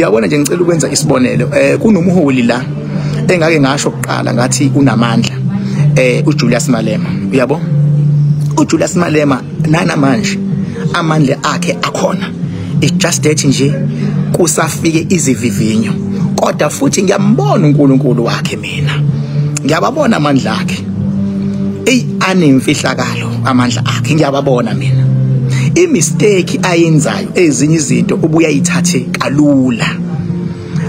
Uyabona nje, ngicela ukwenza isibonelo. Kunomholi la engake ngasho kuqala ngathi unamandla, uJulius Malema. Uyabo, uJulius Malema nanamanje amandla akhe akhona, it's just that nje kusafike izivivinyo, kodwa futhi ngiyambona uNkulunkulu wakhe, mina ngiyababona amandla akhe. Ey, anemfihlakalo amandla akhe, ngiyababona mina. I-mistake ayenzayo, ezinye izinto ubuya ayithathe kalula,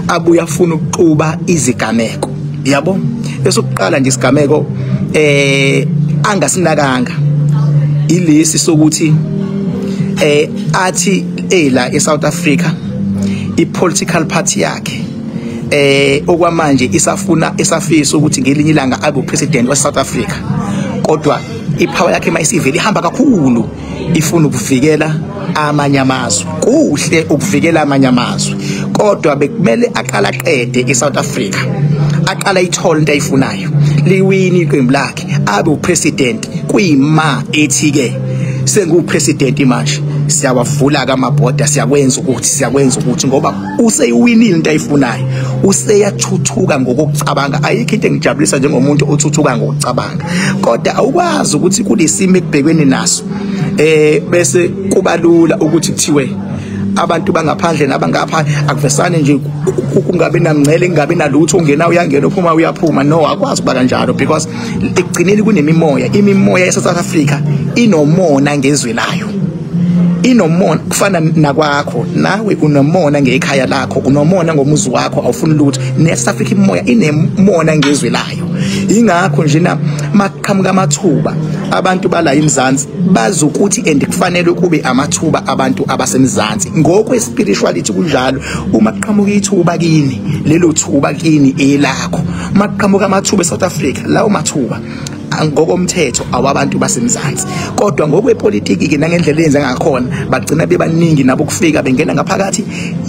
abuya afuna ukuxuba izigameko, yabo. Esokuqala nje isigameko angasinakanga ilesi sokuthi athi ela eSouth Africa i-political party yakhe okwamanje isafuna, esafisa ukuthi ngelinye ilanga abe upresident wa South Africa, kodwa ipower yakhe mayisivele ihamba kakhulu, ifuna ukuvikela amanye amazwe. Kuhle ukuvikela amanye amazwe, kodwa bekumele aqala aqede eSouth Africa, aqala ithole into ayifunayo, liwini iqembu lakhe, abe upresident. Kuyima ethi ke sengupresident manje, siyawavula ke amabhoda, siyakwenza ukuthi, siyakwenza ukuthi, ngoba useyiwinile into ayifunayo, useyathuthuka ngokucabanga. Ayikho into engijabulisa njengomuntu othuthuka ngokucabanga, kodwa awukwazi ukuthi kulesimo ekubhekweni naso bese kuba lula ukuthi kuthiwe abantu bangaphandle nabangapha akuvesane nje, kungabe namngcele, kungabe nalutho, ungena uyangena, uphuma uyaphuma. No, akwazi kuba kanjalo, because ekugcineni kunemimoya. Imimoya yase South Africa inomona ngezwe layo, inomona. Kufana nakwakho, nawe unomona ngekhaya lakho, unomona ngomuzi wakho, awufuni lutho. Ne-South Africa imoya inemona ngezwe layo. Ingakho nje na maqhamuka amathuba, abantu bala eMzansi bazokuthi and kufanele kube amathuba abantu abasemzansi. Ngokwe spirituality kunjalo, uma kuqhamuka ithuba kini, lelo thuba kini elakho. Uma kuqhamuka amathuba eSouth Africa, lawo mathuba ngokomthetho awabantu basemzansi, kodwa ngokwepolitiki ke nangendlela eyenza ngakhona bagcina bebaningi nabo kufika bengena ngaphakathi.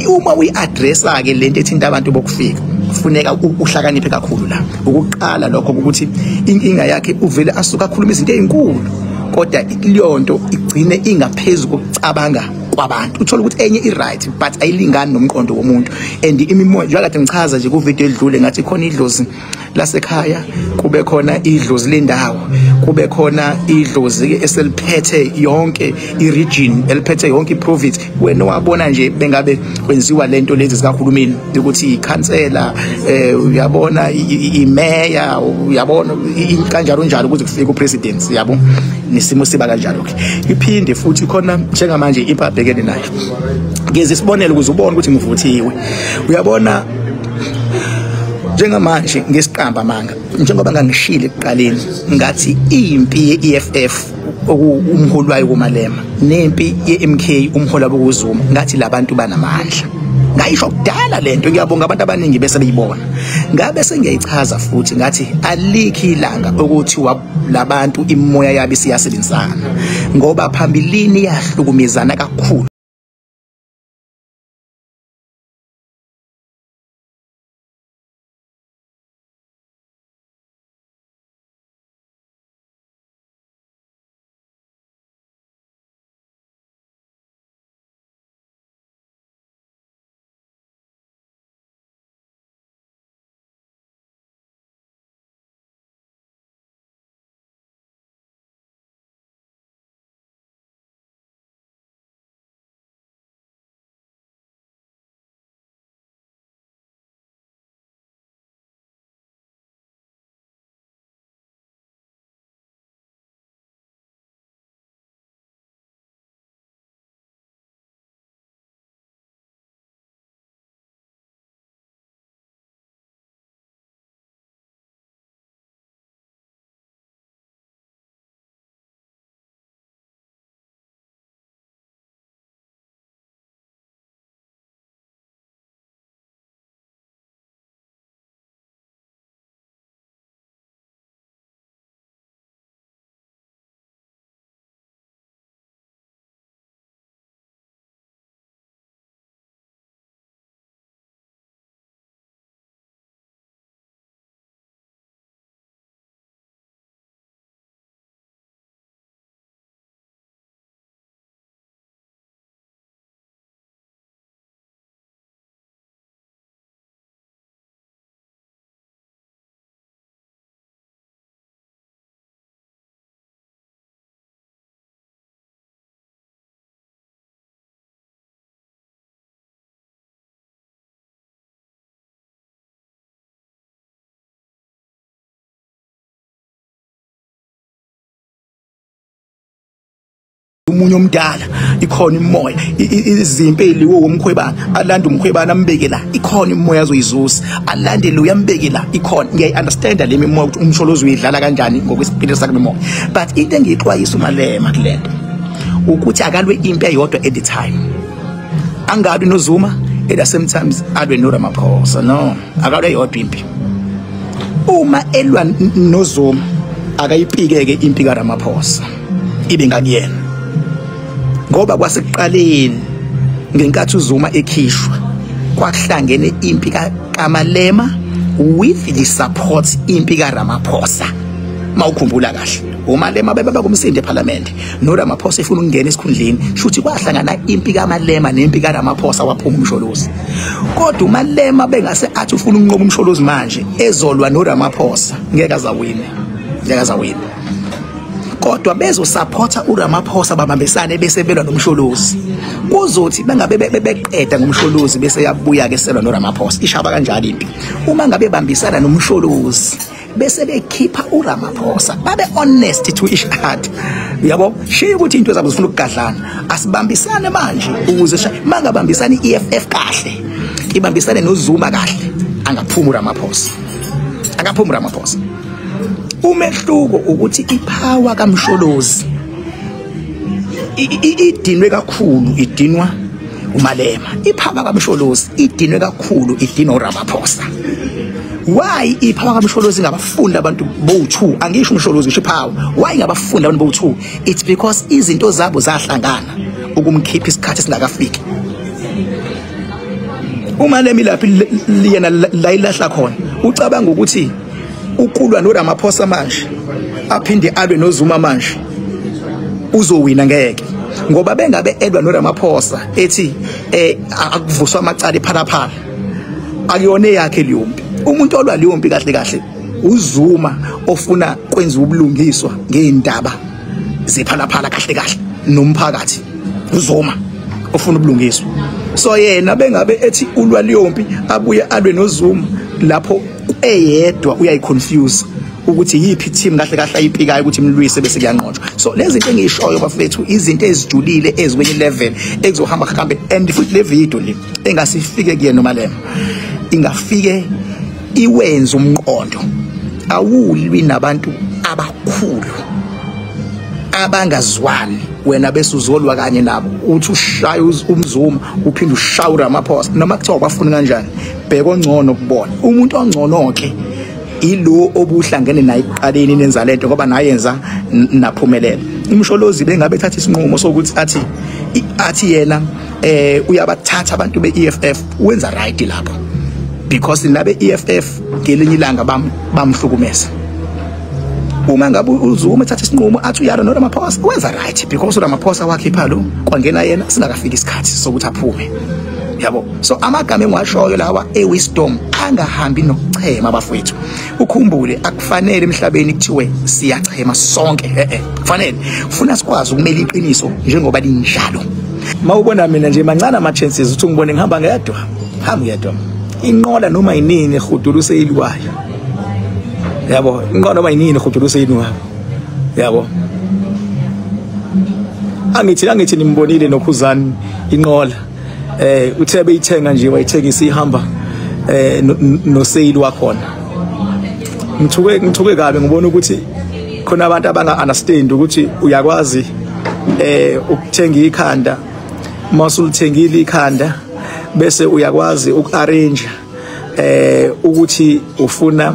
Uma uyi-addressa ke lento ethinta abantu bokufika, kufuneka uhlakaniphe kakhulu la. Ukuqala lokho ukuthi inkinga yakhe uvele asuka akhuluma izinto ezinkulu, kodwa leyo nto igcine ingaphezulu kokucabanga kwabantu. Uthola ukuthi enye i-right but ayilingani nomqondo womuntu. And imimoya, njengoba ngichaza nje ku video edlule, ngathi khona idlozi lasekhaya, kube khona idlozi lendawo, kube khona idlozi eseliphethe yonke i-region, eliphethe yonke i-province. Wena wabona nje bengabe kwenziwa lento lezi zikahulumeni ukuthi ikhansela, uyabona, imeya, uyabona, kanjalo njalo ukuze kufike upresident, yabo, nesimo siba kanjalo ke. Iphinde futhi khona njengamanje impi abhekene nayo, ngeze isibonelo ukuze ubone ukuthi ngivuthiwe. Uyabona njengamanje ngesiqamba amanga, njengoba ngangishilo ekuqaleni ngathi impi ye-EFF umholi wayo kuMalema nempi ye-MK umholi wabo kuZuma, ngathi labantu banamandla. Ngayisho kudala lento, ngiyabonga abantu abaningi bese beyibona. Ngabe sengiyayichaza futhi ngathi alikho ilanga ukuthi labantu imoya yabo isiyasebenzisana, ngoba phambilini yahlukumezana kakhulu. Umunye omdala ikhona imoya izimpi eliwo womkhwebana alanda umkhwebana ambeke la ikhona imoya azoyizusa alandele uyambeke la ikhona. Ngiyayi-understanda le mimoya ukuthi uMsholozi uyidlala kanjani ngokwesipilisi sakhe mimoya, but into engiyixwayisa uMalema kulento ukuthi akalwe impi eyodwa at the time, angalwi noZuma at the same time alwe noRamaphosa. No, akalwe eyodwa impi. Uma elwa noZuma akayipikeke impi kaRamaphosa ibe ngakuyena, ngoba kwasekuqaleni ngenkathi uZuma ekhishwa kwakuhlangene impi kaMalema with the support impi kaRamaphosa. Mawukhumbula kahle uMalema bebaba kumsindi eParliament noRamaphosa efuna ukungena esikhundleni, shuthi kwahlangana impi kaMalema nempi kaRamaphosa waphuma uMsholozi. Kodwa uMalema bengase athi ufuna ukunqoba uMsholozi manje ezolwa noRamaphosa ngeke azawine, ngeke azawine. Kodwa bezosupporta uRamaphosa babambisane bese belwa noMsholozi. Kuzothi bengabe beqeda ngoMsholozi bese yabuya ke selwa noRamaphosa. Ishaba kanjalo impi. Uma ngabe bambisana noMsholozi bese bekhipha uRamaphosa babe honest to each other, yabo, shiya ukuthi into zabo zifuna ukugadlana, asibambisane manje ukuze mangabambisana iEFF kahle ibambisane noZuma kahle angaphuma uRamaphosa, angaphuma uRamaphosa. Umehluko ukuthi ipower kaMsholozi idinwe kakhulu, idinwa uMalema. Ipower kaMsholozi idinwe kakhulu, idinwa uRamaphosa. Why ipower kaMsholozi ngabafunda abantu bo2? Angisho uMsholozi, ngisho ipower. Why ngabafunda abantu bo2? It's because izinto zabo zahlangana ukumkhipha isikhathi singakafiki. uMalema lapha yena la ilahla khona, ucabanga ukuthi ukulwa noRamaphosa manje aphinde alwe noZuma manje uzowina? Ngeke, ngoba bengabe elwa noRamaphosa ethi akuvuswa amacala ePhalaphala, akuyona eyakhe leyo mpi. Umuntu olwa leyo mpi kahle kahle uZuma ofuna kwenza ubulungiswa ngeindaba zePhalaphala kahle kahle nomphakathi, uZuma ofuna ubulungiswa. So yena bengabe ethi ulwa leyo mpi abuye alwe noZuma lapho eyedwa uyayiconfuse ukuthi yiphi team kahle kahle ayipikayo ukuthi imlwise bese kuyanqotshwa. So lezi zinto engiyishoyo bafethu izinto ezijulile ezikwenye level ekuzohamba kuhambe. And futhi le video le engasifike kuyena uMalema ingafike iwenze umqondo awulwi nabantu abakhulu abangazwani, wena bese uzolwa kanye nabo uthi ushaya umZuma uphinde ushaya uRamaphosa noma kuthiwa bafuna kanjani. Bheka ongcono kubona umuntu ongcono ke ilo obuhlangene naye ekuqaleni nenza lento ngoba nayenza naphumelela. UMsholozi bengabe ethatha isinqumo sokuthi athi yena uyabathatha abantu be-EFF, wenza right lapho because nabe EFF ngelinye ilanga bamhlukumeza. Uma ngabe uZuma ethatha isinqumo athi uyalwa noRamaphosa, wenza right because uRamaphosa wakhipha lo kwangena yena singakafiki isikhathi sokuthi aphume, yabo. So amagama engiwashoyo lawa ewisdom angahambi nokuchema bafowethu. Ukhumbule akufanele emhlabeni kuthiwe siyachema sonke, kufanele ufuna sikwazi ukumela iqiniso njengoba linjalo. Mawubona mina nje mancane ama chances ukuthi ngibone ngihamba ngedwa, hamba ngedwa. Inqola noma yinini ehudula useyilwayo, yabo, inqola noma yinini ehudula useyilwayo, yabo. Angithi nimbonile noKhuzani inqola uthe beyithenga nje wayithengisa ihamba noseyili wakhona. Ngithuke kabi ngibona ukuthi khona abantu abanga understand ukuthi uyakwazi ukuthenga ikhanda, masulithengile ikhanda bese uyakwazi ukuarrange ukuthi ufuna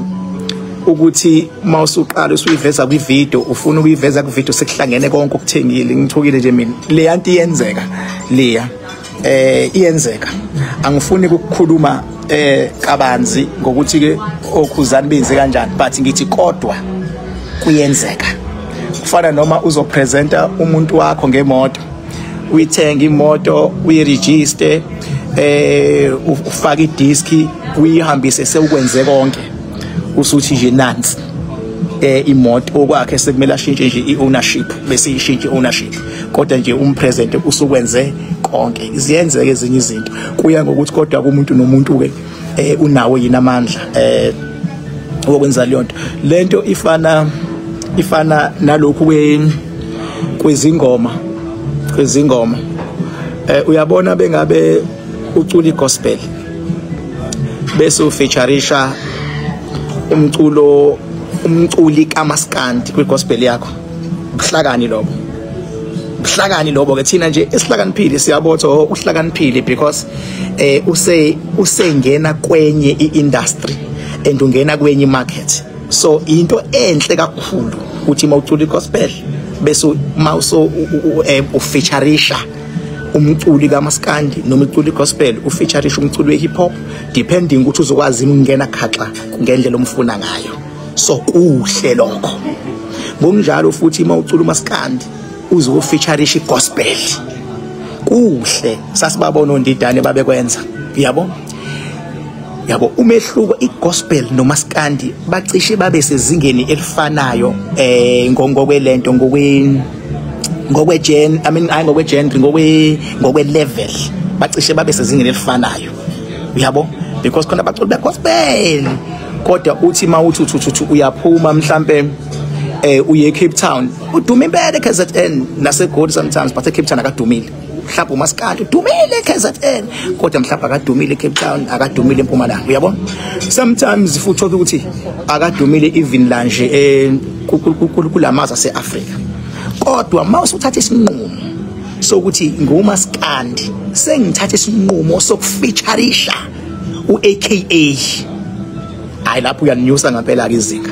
ukuthi mawusuqala usuyiveza kwivideo, ufuna ukuyiveza kwivideo sekuhlangene konke okuthengile. Ngithukile nje mina le yanto iyenzeka leya, iyenzeka. Angifuni ukukhuluma kabanzi ngokuthi ke oKhuzani benze kanjani, but ngithi kodwa kuyenzeka. Kufana noma uzopresenta umuntu wakho ngemoto, uyithenga imoto, uyiregister, ufake idiski, uyihambise sewukwenze konke, usuthi nje nansi imoto okwakhe sekumele ashintshe nje i-ownership, bese ishintshe i-ownership, kodwa nje umpresent usukwenze konke. Ziyenzeka ezinye izinto, kuya ngokuthi kodwa kumuntu nomuntu ke unawo yini amandla okwenza leyo nto. Lento ifana nalokhu kwezingoma kwezingoma. Uyabona bengabe ucula igospel bese ufeatureisha umculo, umculi kaMaskandi kwigospel yakho, ubuhlakani lobo, ubuhlakani lobo ke. Thina nje esihlakaniphile siyabotha uhlakaniphile because usengena kwenye iindustry and ungena kwenye market. So into enhle kakhulu uthi mawucula igospel bese mawuso ufeatureisha umculi kaMaskandi noma ucula igospel ufeatureisha umculi wehip hop, depending ukuthi uzokwazi ukungena khaxa ngendlela omfuna ngayo. So kuhle lokho. Ngokunjalo futhi mawucula uMaskandi uzofeatureisha igospel, kuhle. Sasibabona ondidane babekwenza, uyabo. Yabo, umehluko igospel noMaskandi bacishe babe sezingeni elifanayo ngokwelento, ngokwe gen, I mean ngokwe genre, ngokwe level, bacishe babe sezingeni elifanayo, uyabo, because khona abaculi begospel. Kodwa uthi mawuthi uthi uyaphuma mhlambe uye Cape Town, udume impela eKZN naseGoli sometimes, but eCape Town akadumile. Mhlawumbe uMaskandi udumile eKZN, kodwa mhlawumbe akadumile eCape Town, akadumile eMpumalanga, uyabo. Sometimes futhi ukuthi akadumile even la nje kulamazwe aseAfrika. Kodwa mawusuthatha isinqumo sokuthi nguMaskandi, sengithatha isinqumo sokufeatureisha uAKA, hayi lapho uyanyusa ngempela ke izinga,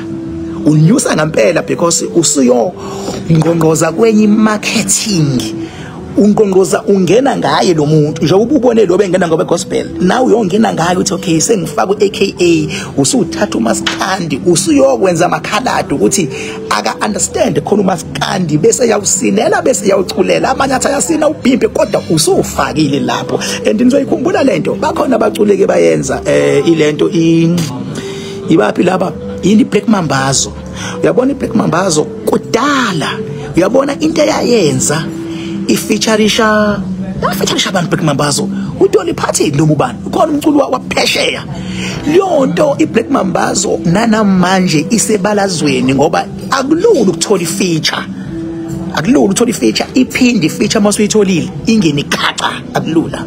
unyusa ngempela because usuyo ngqongqoza kwenye marketing, ungqongqoza ungena ngaye lo muntu. Njengoba ubone lo bengena ngoba gospel, nawe uyongena ngaye uthi okay sengifaka uAKA, usuthatha uMaskandi usuyokwenza amakhaladi ukuthi aka understand khona uMaskandi, bese yawusinela bese yawuculela amanye athi ayasina ubhimbe, kodwa usufakile lapho. And nizoyikhumbula lento, bakhona abaculeke bayenza ilento ibaphi laba yini, Black Mambazo. Uyabona iBlack Mambazo kudala, uyabona into eyayenza ifeatureisha, yafeatureisha abantu Black Mambazo, uDolly Parton noma ubani khona umculo waphesheya. Leyo nto iBlack Mambazo nanamanje isebalazweni, ngoba akulula ukuthola ifeature, akulula ukuthola ifeature, iphinde ifeature mawusuyitholile ingene khaxa, akulula.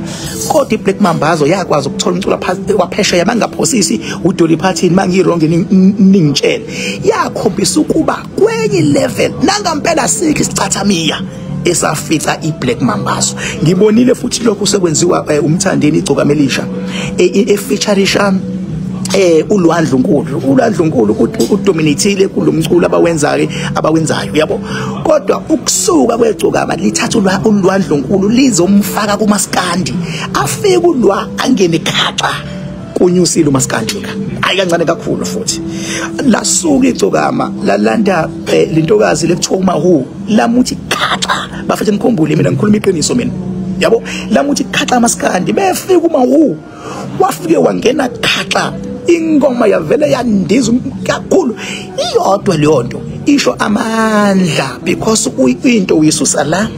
Kodwa iBlack Mambazo yakwazi ukuthola umculo waphesheya, mangaphosisi uDolly Parton, mangiwrong ningitshele, yakhombisa ukuba kwenye level nangampela sikho isicathamiya esafica iBlack Mambazo. Ngibonile futhi lokho sekwenziwa uMthandeni igcokama elisha efeatureisha uLwandlunkulu. uLwandlunkulu udominatile kulomculo abawenzayo, uyabo. Kodwa ukusuka kwegcokama lithatha uLwandlunkulu lizomfaka kuMaskandi, afike ulwa angene khaxa, kunyusile uMaskandi hayi kancane kakhulu. Futhi lasuka igcokama lalanda lentokazi lekuthiwa uMahu, lamuthi khaxa. Bafethu nikhumbule mina ngikhuluma iqiniso mina, yabo, lamuthi khaxa amaskandi. Befika uMahu wafike wangena khaxa, ingoma yavele yandiza kakhulu. Iyodwa leyo nto isho amandla, because into uyisusa la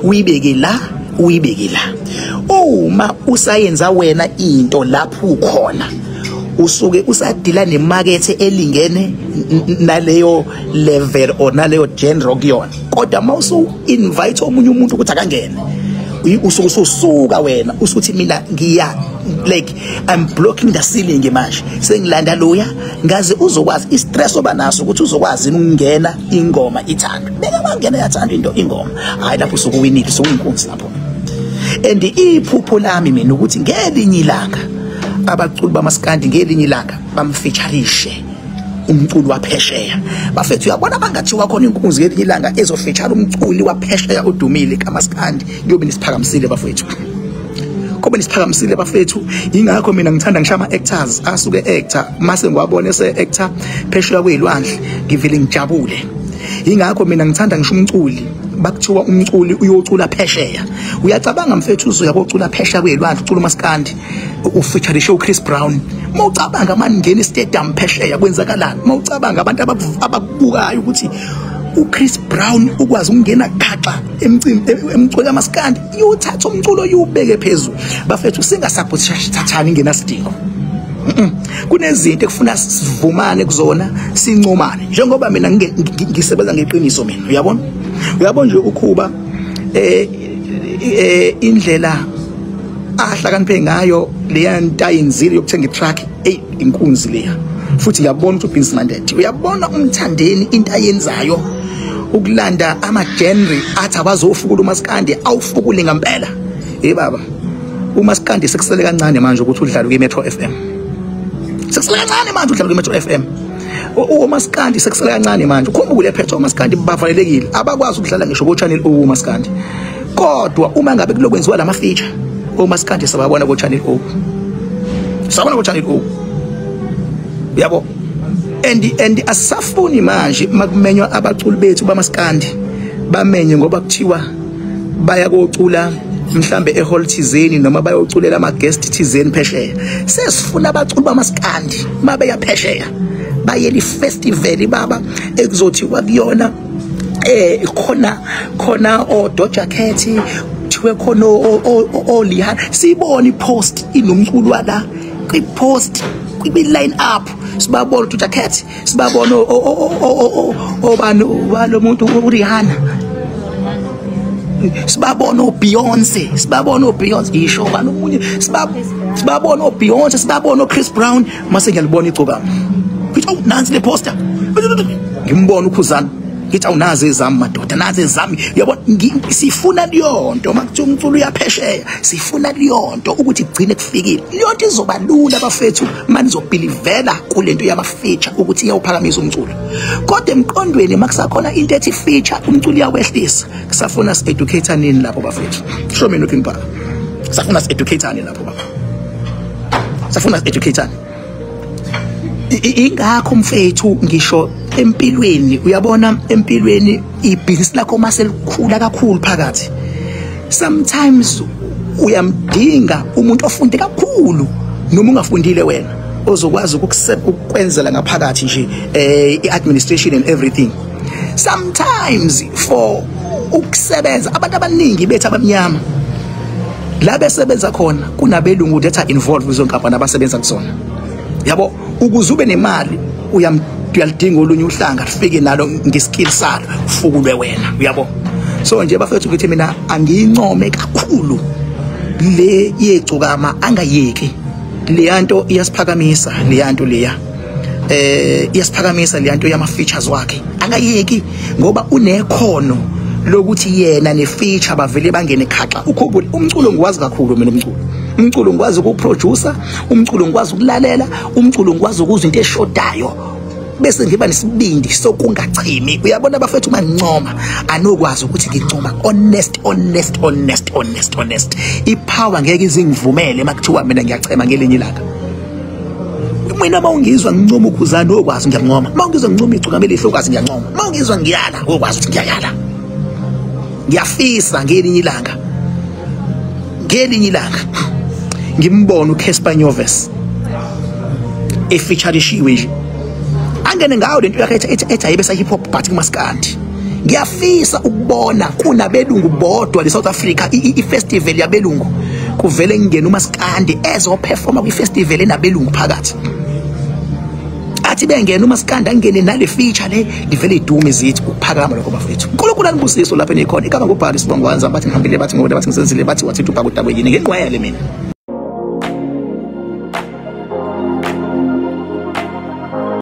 uyibeke la uyibeke la. Uma usayenza wena into lapho ukhona, usuke usadila nemakethe elingene naleyo level or naleyo genre kuyona. Kodwa mawusu invite omunye umuntu ukuthi akangene, usuke ususuka wena usuthi mina ngiya like I'm blocking the ceiling manje, sengilanda loya ngaze uzokwazi istress oba naso ukuthi uzokwazi ukungena ingoma ithandwe. Beke bangena yathanda into ingoma, hayi lapho usuke uwinile, usuke uyinkunzi lapho. And iphupho lami mina ukuthi ngelinye ilanga abaculi bamaskandi ngelinye ilanga bamfeatureishe umculi waphesheya. Bafethu uyabona bangathiwa khona inkunzi ngelinye ilanga ezofeature umculi waphesheya odumile kaMaskandi, kuyobe nisiphakamisile bafethu, kobe nisiphakamisile bafethu. Ingakho mina ngithanda ngisho ama actors asuke actor, mase ngiwabone ese actor phesheya kwezilwandle ngivele ngijabule. Ingakho mina ngithanda ngisho umculi, bakuthiwa umculi uyocula phesheya. Uyacabanga mfethu uzoya kocula phesheya kwezilwandle, ucula uMaskandi, ufeatureishe uChris Brown. Mawucabanga maningena istadium phesheya kwenzakalani? Mawucabanga abantu abakubukayo ukuthi uChris Brown ukwazi ukungena khaxa emculo kaMaskandi, uyothatha umculo uyubeke phezulu. Bafethu singasupporthathani ngenasidingo. Kunezinto ekufuna sivumane kuzona, sincomane. Njengoba mina ngisebenza ngeqiniso mina, uyabona? Uyabona nje ukhuba Indlela ahlakaniphe ngayo leya ntayinzile yokuthenga i-truck, ey, inkunzi leya. Futhi ngiyabona ukuthi u-business minded. Uyabona uMthandeni into ayenzayo ukulanda ama-genre athi abazofukula umaskandi, awufukule ngempela. Hey baba, umaskandi sekusele kancane manje ukuthi udlale kwi-Metro FM. Sekusele kancane manje udlale kwi-Metro FM. Umaskandi sekusele kancane manje. Ukhumbule phethe umaskandi bavalelekile, abakwazi ukudlala ngisho ko-Channel O umaskandi. Kodwa uma ngabe kulokwenziwa lama feature, umaskandi sababona ko-Channel O. Sabona ko-Channel O. Yabo. And asafuni manje makumenywa abaculi bethu bamaskandi, bamenye ngoba kuthiwa baya kocula mhlambe e-hall thizeni noma bayoculela ama guest thizeni phesheya. Sesifuna abaculi bamaskandi mabeya phesheya bayele i-festival baba ekuzothiwa kuyona khona o Doja Cat, kuthiwe khona o Rihanna. Sibone i-post inomculo wala kwi-post kwi-line up, sibabona uDoja Cat, sibabona obani balo muntu uRihanna, sibabona uBeyonce, sibabona uBeyonce ngisho bani omunye, sibabona uBeyonce, sibabona uChris Brown. Mase ngiyalibona igcokama, ngithi awu nansi le poster, ngimbona uKhuzani, ngithi awu nazi ezami madoda, nazi ezami. Uyabona, sifuna leyonto makuthiwa umculo uyaphesheya, sifuna leyonto ukuthi igcine kufikile. Leyonto izoba lula bafethu manizobhilivela kulento yama feature ukuthi iyawuphakamisa umculo. Kodwa emqondweni makusakhona into ethi feature umculo uyawehlisa, kusafuna si-educate nini lapho bafethu? Show me looking back. Safuna si-educate nini lapho baba? Safuna si-educate nini? Ingakho mfethu ngisho empilweni, uyabona empilweni ibhizinisi lakho mase likhula kakhulu phakathi, sometimes uyamdinga umuntu ofunde kakhulu noma ungafundile wena, ozokwazi ukukwenzela ngaphakathi nje i-administration and everything. Sometimes for ukusebenza abantu abaningi bethu abamnyama la besebenza khona kunabelungu that are involved kuzo nkampani abasebenza kuzona. Yabo, ukuze ube nemali uyalidinga olunye uhlanga lufike nalo nge-skill salo ufukulwe wena, uyabo. So nje bafethu ukuthi mina angiyincome kakhulu le yegcokama, angayeki leya nto, iyasiphakamisa leya nto leya, iyasiphakamisa leya nto yama features wakhe, angayeki ngoba unekhono lokuthi yena ne-feature bavele bangene khaxa. Ukhumbule umculo ngiwazi kakhulu mina, umculo ngikwazi ukuproducer, umculo ngikwazi ukulalela, umculo ngikwazi ukuzwa into eshodayo bese ngiba nesibindi sokungachimi. Uyabona bafethu, uma ngincoma anokwazi ukuthi ngincoma honest, honest, honest, honest, honest. I-power ngeke izingivumele makuthiwa mina ngiyachema ngelinye ilanga. Mina uma ungizwa ngincoma uKhuzani okwazi ngiyancoma, uma ungizwa ngincoma igcokama elihle okwazi ngiyancoma, uma ungizwa ngiyala okwazi ukuthi ngiyayala. Ngiyafisa ngelinye ilanga, ngelinye ilanga ngimbone uCasper Nyovest e-featurishiwe nje, angene ngayo lento yakhe ethi ayibe sa hip hop but kumaskandi. Ngiyafisa ukubona kunabelungu bodwa le South Africa, i-festival yabelungu, kuvele ngene umaskandi ezoperforma kwi-festival enabelungu phakathi. Athi bengena umaskandi angene nale feature le, livele idume zithi ukuphakama lokho bafethu. uNkulunkulu anibusiso lapho enikhona. Igama ngubhali sibongo wanza, bathi ngihambile, bathi ngibone, bathi ngisenzile, bathi wathi ubhaka udabwe yini ngenqwele mina.